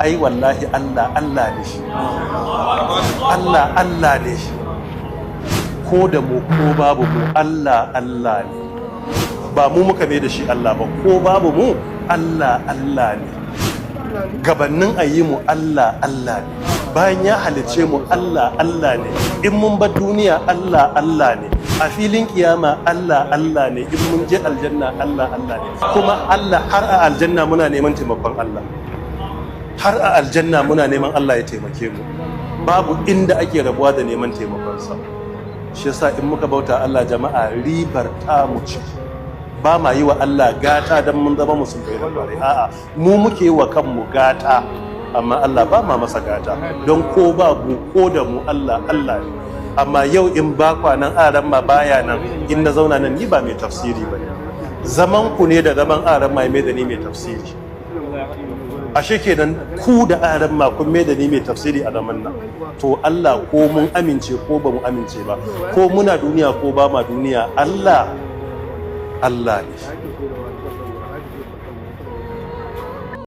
Ai wallahi Allah Allah ne. Allah Allah ne, ko da mu ko babu mu, Allah Allah ne. Ba mu muka mai da shi Allah ba. Ko babu mu, Allah Allah ne. Gabannin a yi mu, Allah Allah ne. Bayan ya halice mu, Allah Allah ne. In mun bar duniya, Allah Allah ne. A filin kiyama, Allah Allah ne. In mun je aljanna, Allah Allah ne. Kuma Allah, har a aljanna muna neman taimakon Allah. Har a aljanna muna neman Allah ya taimake mu. Babu inda ake rabuwa da neman taimakonsa. Shi yasa in muka bauta Allah, jama'a, ribar ta mu ci. Ba ma yi wa Allah gata don mun zama musulmai da kwarai. A'a, mu muke yi wa kanmu gata, amma Allah ba ma masa gata, don ko ba mu ko da mu, Allah Allah ne. Amma yau in ba kwanan aran ma baya nan, in na zauna nan, ni ba mai tafsiri ba ne. Zaman ku ne da zaman aran ma mai da ni mai tafsiri. Ashe kenan ku da aran ma kun mai da ni mai tafsiri a zaman nan. To Allah, ko mun amince ko ba mu amince ba, ko muna duniya ko ba ma duniya, Allah Allah ne.